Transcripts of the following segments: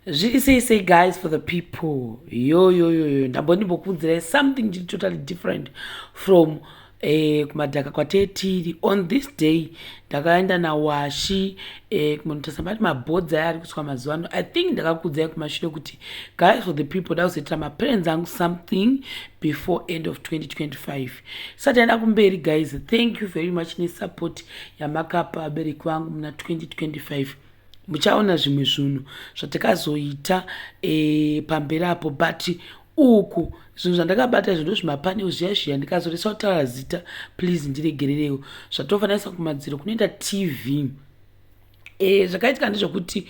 Zviri sei sei, guys, for the people? Yo yo yo yo, ndambondimbokuudzirai something chiri totally different from kumadhaka kwatetiri. On this day ndakaenda naWashi kunotarisa mati mabhodzi aya ari kuiswa mazuva ano. I think ndakakuudzai kumashure kuti, guys for the people, ndakuzoitira maparents angu something before end of 2025. Sati aenda kumberi, guys, thank you very much nesupport yamakapa vabereki vangu muna 2025. Muchaona zvimwe zvinhu zvatakazoita pamberi apo, but uku zvinhu zvandakabata izvo ndo zvimapanel zviya zviya. Ndikazoresa kutaura zita, please ndiregererewo. Zvatofananisa kumadziro kunoita TV. Zvakaitika ndezvekuti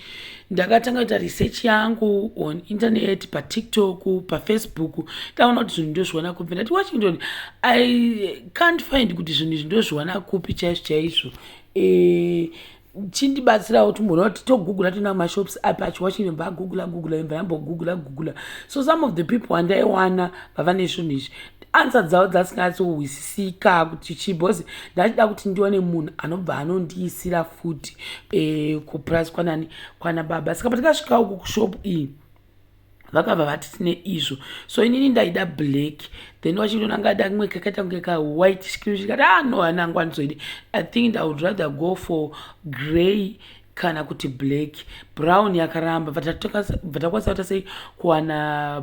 ndakatanga kuita research yangu on internet, paTikTok, paFacebook. Ndaona kuti zvinhu ndozviwana kupi. Ndati, "Washington, I can't find kuti zvinhu izvi ndozviwana kupi chaizvo chaizvo. Chindibatsirawo timboona kuti togoogle, toenda kumashops api acho." Washington bva googla, imba yambogoogle googla. So some of the people andaiwana vava nezvinhu izvi, answer dzavo dzasinganyatsohwisisika kuti chii, because ndachida kuti ndione munhu anobva anondiisira futi kuprice kwanani, kwana baba. Saka patikasvika uku kushop iyi, vakabva vati tine izvo. So inini ndaida black, then Washington angada kamwe kakaita kunge kawhite screen. Chikati, "Ah no, hanangu handizoidi. I think I would rather go for grey kana kuti black. Brown yakaramba." Bva takwanisa kuita sei kuwana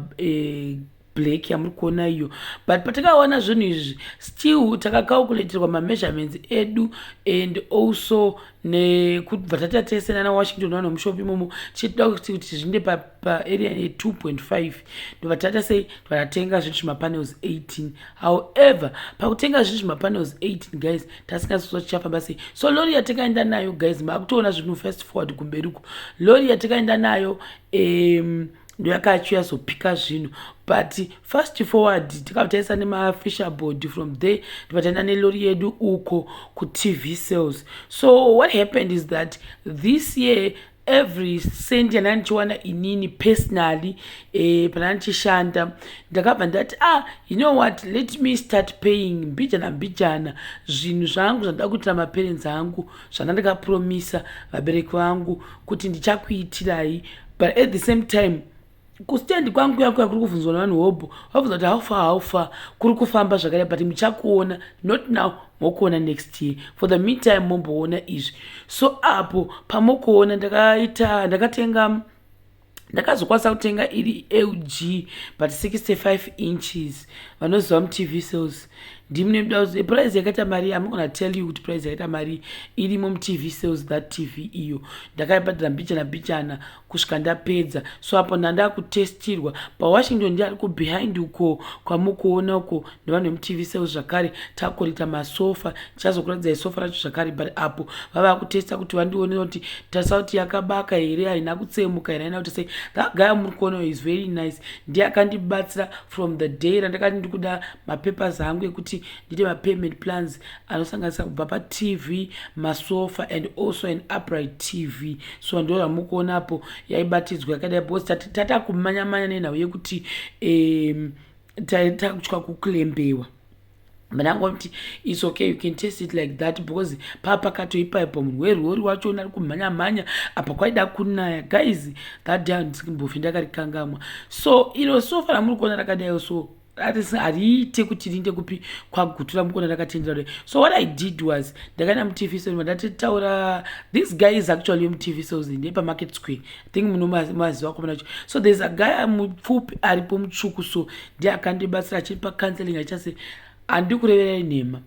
black yamuri kuona iyo. But patakaona zvinhu izvi, still takacalculatirwa mameasurements edu and also nekubva tata tese nana Washington, vanhu vemushop imomo, tichida kuti zviinde paarea ye2.5. Ndobva tata sei, ndobva tatenga zvinhu zvimapanels 18. However, pakutenga zvinhu zvimapanels 18, guys, tasingaziva tichafamba sei. So lori yatakaenda nayo, guys, maakutoona zvinhu fast forward kumberi uko. Lori yatakaenda nayo ndoyakachiuyazopika zvinhu, but fast forward takabva taisa nemafascia board. From there ndobva taenda nelori yedu uko kuTV Sales. So what happened is that this year, every cent yandanga ndichiwana inini personally pana ndichishanda, ndakabva ndati, "Ah, you know what, let me start paying mbijana mbijana zvinhu zvangu zvandida kuitira maparents angu, zvanda ndakapromisa vabereki vangu kuti ndichakuitirai." But at the same time, kustendi kwangu kuya kuya kuri kubvunzwa nevanhu hobho, vabvunza kuti, "How far, how far?" Kuri kufamba zvakadai, but muchakuona not now, mokuona next year. For the meantime, momboona izvi. So apo pamokuona ndakaita, ndakatenga, ndakazokwanisa kutenga iri LG, but 65 inches. Vanoziva muTV Sales ndimune price yakaita mari. I'm gonna tell you kuti price yakaita mari irimo muTV Sales. That TV iyo ndakaibhadhara mbichana mbichana kusvika ndapedza. So apo ndanda kutestirwa paWashington, ndi ari kubehind uko kwamukuona uko nevanhu vemuTV Sales zvakare. Takorita masofa, tichazokuratidzai sofa racho zvakare, but apo vava kutesta kuti vandione kuti tarisa kuti yakabaka here, haina kutsemuka here, haina kuti sei. That guy muri kuona is very nice. Ndiye akandibatsira from the day randakati ndikuda mapapers angu ekuti ndiite mapayment plans anosanganisa kubva paTV, masofa and also an upright TV. So ndo zvamukuonapo, yaibatidzwa yakadai, because tatakumanya-manya nenhau yekuti takutya kuclampewa. Mandangoti, "It's okay, you can test it like that," because paa pakatoipaipa munhu werori wachona ari kumhanya mhanya apa, kwaida kunaya. Guys, that day handisimbofi ndakarikangamwa. So iro sofa ramuri kuona rakadaiwo, so hariite kuti rinde kupi kwagutura mukuona rakatendera kudai. So what I did was ndakaenda muTV Sales, ndatitaura. This guy is actually muTV Sales, ndepaMarket Square. I think munomaziva komana acho. So there's a guy mupfupi aripo, mutsvuku, so ndiye akandibatsira achipa counseling achase. Handiri kureverai nhema,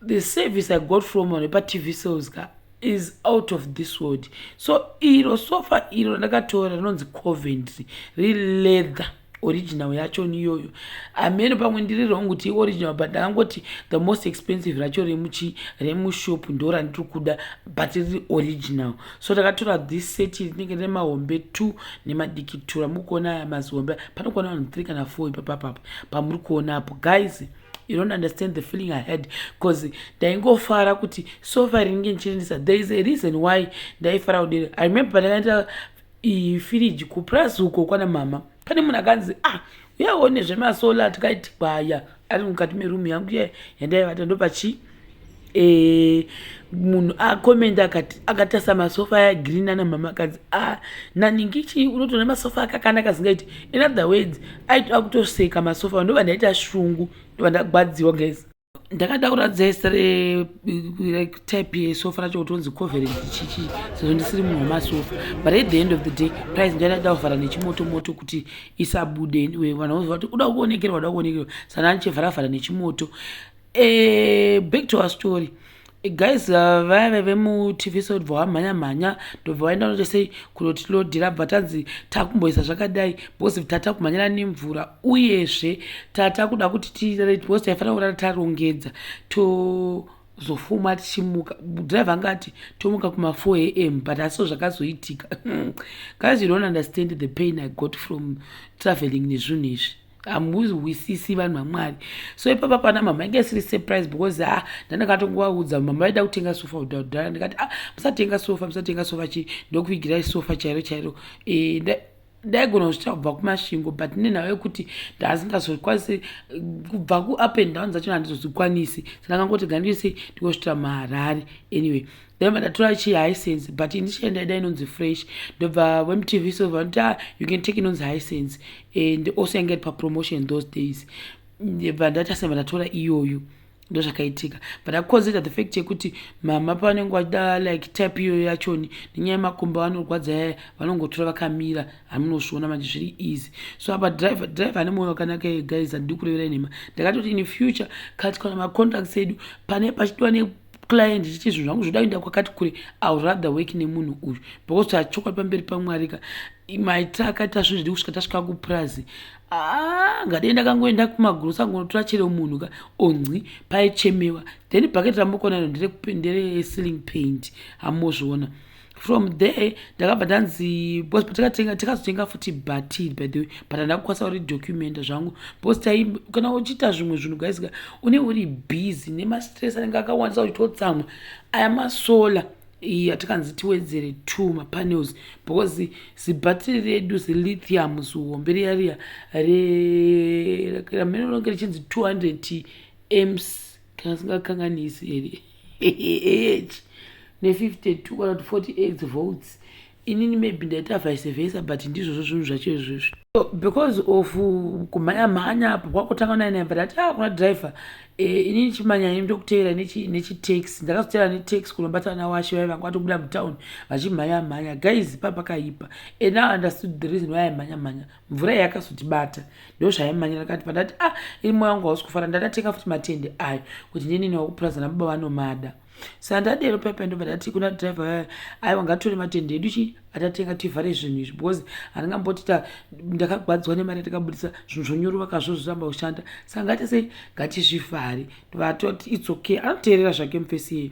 the service I got from vanhu vepaTV Sales ka is out of this world. So iro sofa iro randakatora rinonzi Coventry, riri leather, original yacho niyoyo. Amene pamwe ndiri wrong kuti original, but ndakangoti the most expensive racho remuchi remushop ndo randiri kuda, but riri original. So takatora this set rinenge rine mahombe 2 nemadiki 2 ramuri kuona aya mazihombe. Panokuona vanhu 3 kana 4 ipapapapa pamuri kuonapo. Guys, you don't understand the feeling I had, because ndaingofara kuti sofa rinenge ndichiendesa. There is a reason why ndaifara kudero. I remember pandakaenda ifiriji kupurazi uko kwana mama, pane munhu akanzi, "Ah, uyaone zvemasolar." Tikaiti gwaya ari mukati merumu yangu yandaivata, ndopachi Munhu akomenda akati akatarisa masofa aya green ana mama akadzi a naningi chii, unotoona masofa akakanaka zingaiti. In other words, aitoda kutoseka masofa. Ndobva ndaita shungu, ndobva ndagwadziwa. Guys, ndakada kuratidza zita retype yesofa racho kuti onzi coverage chichi, sezvo ndisiri munhu wemasofa. But at the end of the day, price ndaida kuvhara nechimotomoto kuti isabude. Anyway, vanhu vozva kuti uda kuonekerwa, uda kuonekerwa, saka ndichivharavhara nechimoto. Back to our story, guys. Vaya vemuTV so bva vamhanya mhanya, ndobva vaenda noite sei, kunotilodhira. Bva tanzi takumboisa zvakadai because tata kumhanyira nemvura, uyezve tata kuda kuti, because taifanira kurara tarongedza, tozofuma tichimuka. Driver angati tomuka kuma4 a.m., but asiwo zvakazoitika. Guys, you don't understand the pain I got from traveling nezvinhu izvi. Hamuzwisisi, vanhu vaMwari. So ipapa pana mama inge isiri surprise because ha, ndandakatongovaudza. Mama vaida kutenga sofa kudhara. Ndikati, "Ah, musatenga sofa, musatenga sofa." Chi ndokuvigirai sofa chairo chairo. Ndaigona kuzvita kubva kuMasvingo, but nenhau yekuti ndasingazokwanisi kubva kuup and down dzacho, handizozvikwanisi. Saka ndakangoti gandise ndingosvita muHarare. Anyway, ndabva ndatora chiHisense, but indichienda ida inonzi Fresh. Ndobva vemuTV so vanoti, "Ah, you can take inonzi Hisense," and also yange iri papromotion those days. Ndobva ndaita semba ndatora iyoyo. Ndozvakaitika. But aconsider the fact yekuti mama pavanenge vachida like type iyoyo yachoni, nenyaya yemakumbo vanorwadza yaya, vanongotora vakamira. Hamunozviona manje, zviri easy. So apa driver ane mwoyo wakanaka. Guys, handidi kureverai nhema. Ndakatoti in future kati kana macontracts edu pane pachidiwa neclient chichi, zvinhu zvangu zvoda kuenda kwakati kure, I would rather work nemunhu uyu, because achokwadi pamberi paMwari ka, maitiro akaita zvinhu zvidi kusvika tasvika kupurazi. Ah, ngadei ndakangoenda kumagurosa ngonotora chero munhu ka onzi paichemewa. Then bhaketi ramukona ndere ceiling paint, hamuzviona. From there ndakabva ndanzi, because patakatenga, takazotenga futi bhatiri, by the way, but handina kukwanisa kuridocumenta zvangu because tai kana uchiita zvimwe zvinhu, guys ka, une uri busy nemastress anenge akawandisa, uchitotsamwa. Aya masolar yatikanzi tiwedzere two mapanels because zibhatiri redu zilithium zihombe riya riya ramene rinenge richinzi 200 amps, kana singakanganisi here, ah ne52 kana kuti 48 volts. Inini maybe ndaita vice versa, but ndizvozvo zvinhu zvacho izvozvo. Because of kumhanya mhanya apo kwakutanga naina, but ati, "Ah," kuna driver, "inini chimanyani ndokutevera nechitaxi." Ndakazotevera netaxi kunobata nawashe vai vanga vatobuda mutown vachimhanya mhanya. Guys, papakaipa, and now understood the reason why aimhanya mhanya. Mvura iyi yakazotibata, ndo zvaimhanyira. Kati pandati, "Ah, iri moyo wangu hausi kufara." Ndatatenga futi matende ayo kuti ndinini wakupuraza nababa vanomada. Saka ndadero paipai, ndobva ndati kuna driver vaya, "Aiwa, ngatitore matende edu chi atatenga, tivhare zvinhu izvi," because handingamboti ndakagwadzwa nemari yatakabudisa, zvinhu zvonyorova kazvo zviramba kushanda. Saka ngatisei, ngatizvivhare. Vatoti, "It's okay." Anoteerera zvake mufesi iyeyo.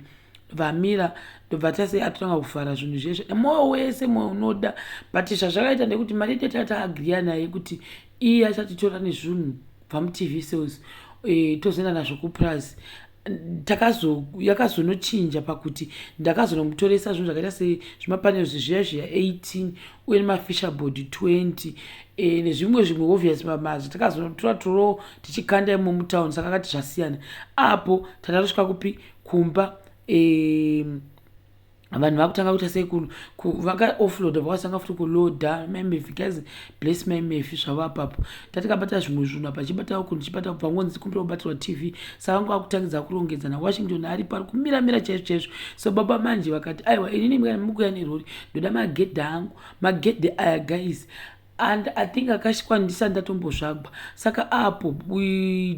Vamira, ndobva tasei, atotanga kuvhara zvinhu zveshe nemwoyo wese, mwoyo unoda. But zvazvakaita ndekuti mari yedu yatataagriya naye kuti iye achatitora nezvinhu kubva muTV Sales, tozoenda nazvo kupurazi, yakazonochinja pakuti ndakazonomutoresa zvinhu zvakaita sezvimapanels zviya zviya 18, uye nemafascia board 20, nezvimwe zvimwe obvious mazvo takazonotora toro tichikanda imo mutown. Saka akati zvasiyana apo tatatosvika kupi, kumba. Vanhu vakutanga kuita sei, vakaoffloada, vakatanga futi kuloada. Maimefi, guys, bless maimefi zvavo. Apapo tatikabata zvimwe zvinhu apa, chibata uku, ndichibata kubva ngonzi kumbira kubatirwa TV. Saka vanga vakutangidza kurongedza naWashington aripo, ari kumiramira chaizvo chaizvo. So baba manje vakati, "Aiwa, inini kana mukuya nerori, ndoda magedhe angu." Magedhe aya, guys, and I think akasvikwa ndisati ndatombozvagwa. Saka apo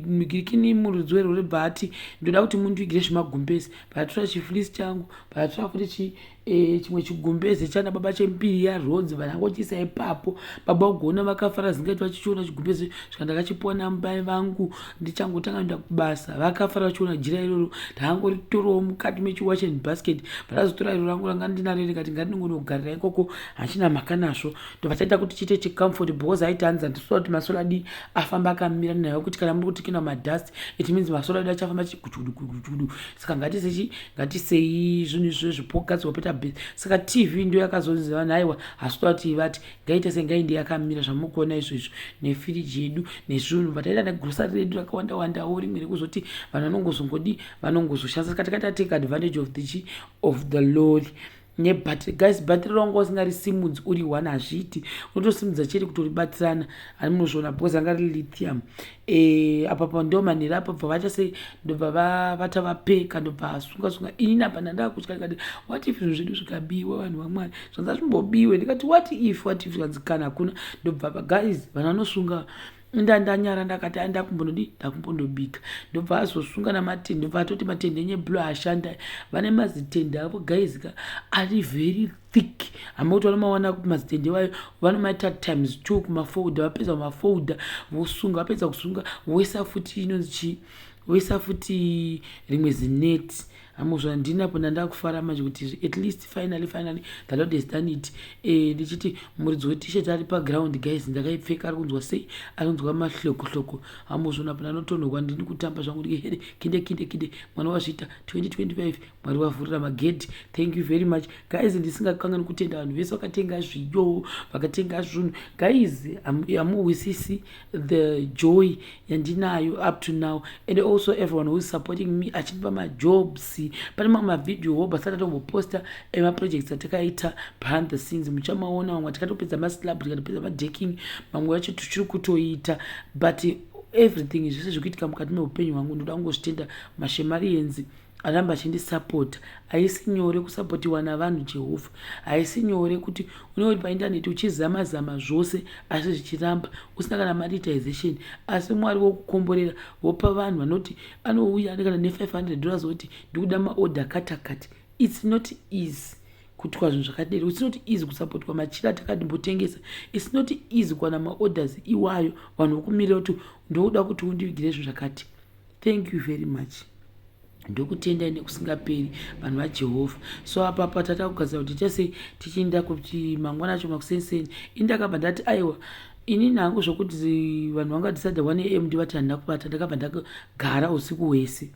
migirikini murudzi werori bva ati, "Ndoda kuti mundivigire zvimagumbezi." Vatora chifleece changu, vatora futi chimwe chigumbezi chana baba chembiri yaRhodes, vanangochiisa ipapo. Baba ugona vakafara zingaiti vachichiona chigumbezi. Svika ndakachipiwa nambai vangu ndichangotanga kuenda kubasa. Vakafara vachiona jira iroro. Ndakangoritorawo mukati mechiwashing basket. Vakazotora iro rangu ranga ndinaro, ndikati ngandingonogarira ikoko, hachina mhaka nazvo. Ndobva taita kuti chiite chicomfort, because aiti hanzi handisuwa kuti masolar adi afamba akamira nayo, kuti kana muri kuti kina madust, it means masolar adi achafamba chiguchudu guchudu. Saka ngatisechi ngatisei zvinhu izvozvo pogadzirwa peta. database. Saka TV ndo yakazonzi vanhu, aiwa, hasitoda kuti ivati, ngaite sengainde yakamira zvamukuona izvo nefiriji yedu nezvinhu. Vataita negrosari redu rakawanda wandawo, rimwe rekuzoti vanhu vanongozongodi, vanongozoshandisa. Saka takaita take advantage of the lorry nebhatiri. Guys, bhatiri ranga usingarisimudzi uri one, hazviiti, unotosimudza chete kutoribatirana. Hani munozviona, because anga riri lithium. Apa pa ndo manhero apa, bva vaita sei, ndobva vavata, vapeka, ndobva asunga sunga. Inini apa ndandaa kutya, ndikati, "What if zvinhu zvedu zvikabiwa, vanhu vaMwari?" Zvanzi azvimbobiwe. Ndikati, "What if, what if?" Zvanzi kana hakuna. Ndobva pa, guys, vanhu vanosunga. Ndanyara, ndakati ndakumbonodi, ndakumbondobika. Ndobva azosunga namatende, ndobva atoti matende enye blue ashanda. Vane mazitende avo, guys ka, ari very thick. Hama kuti vanomawana mazitende iwayo, vanomaita times two kumafolda. Vapedza kumafolda, vosunga. Vapedza kusunga, voisa futi inonzi chii, voisa futi rimwe zineti. Amuzva ndinapo ndandakufara manje kuti at least finally, finally the Lord has done it. Ndichiti muridzi weT-shirt ari paground, guys, ndakaipfeka, ari kunzwa sei? Ari kunzwa mahlokohloko. Amuzvona po ndanotonhorwa, ndini kutamba zvangu, ndike kinde kinde kinde. Mwana wazviita 2025, Mwari wavhurira magedhi. Thank you very much, guys. Ndisingakangani kutenda vanhu vese vakatenga zviyo, vakatenga zvinhu. Guys, hamuhwisisi the joy yandinayo up to now, and also everyone who is supporting me, achindipa majobs. Pane mamwe mavhidhiyo hoba asati atomboposta emaprojects atakaita behind the scenes, muchamaona. Mamwe tikatopedza maslab, tikatopedza madecking, mamwe acho tichiri kutoita. But everything, zvese zviri kuitika mukati meupenyu hwangu, ndoda kungozvitenda maShemarians aramba achindisapota. Haisi nyore kusapotiwa navanhu, Jehovha. Haisi nyore kuti unenge uri paindaneti uchizama zama zvose, asi zvichiramba, usina kana monetization, asi Mwari wokukomborera, vopa vanhu vanoti anouya kana ne$500, oti ndikuda maorder katakati. It's not easy kuitwa zvinhu zvakadero. It's not easy kusapotwa machira takadimbotengesa. It's not easy kuwana maorders iwayo, vanhu vokumirira kuti ndoda kuti undivigire zvinhu zvakati. Thank you very much, ndokutendai nekusingaperi, vanhu vaJehovha. So apapa tata kugadzira kuti tichasei, tichienda kuti mangwana acho makusenseni. Ini ndakabva ndati, aiwa, inini hangu zvokuti vanhu vanga decide 1 am, ndivati handina kubata. Ndakabva ndagara usiku hwese.